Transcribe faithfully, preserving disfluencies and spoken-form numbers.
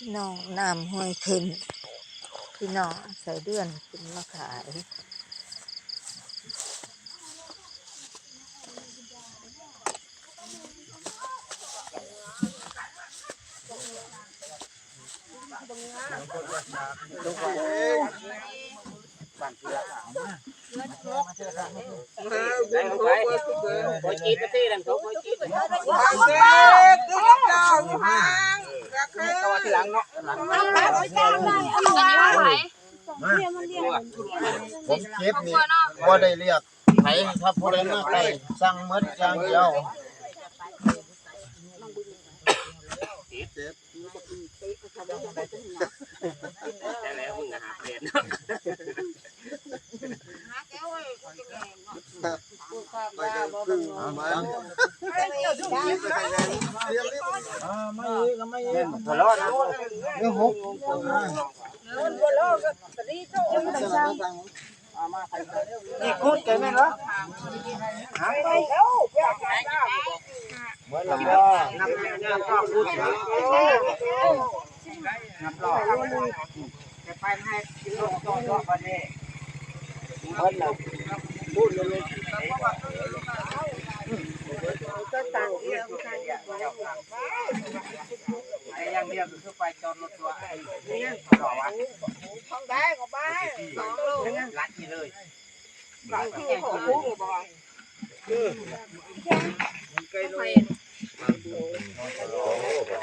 พี่น้อง น้ำห้วยขึ้น พี่น้อง ใส่เดือนขึ้นมาขาย ผมเก็บนี่บ่ได้เรียกไผครับ ผู้ใดมาใกล้สั่งหมดอย่างเดียว อ่า ไม่อีก ไม่อีก หัวเราะนะ เรื่องหก อ่า นี่คุดกันไหมเนาะ เหมือนเราก็นับนับรอบคุดนะ นับรอบ จะไปให้รอบรอบรอบประเทศ เหมือนเราพูดเลย ก็ต่างเดียวกัน ไอ้อย่างเดียวคือไปจอดรถตัวไอ้เนี่ย ของได้ก็ไป สองลูก ลัดนี่เลย มันใกล้โล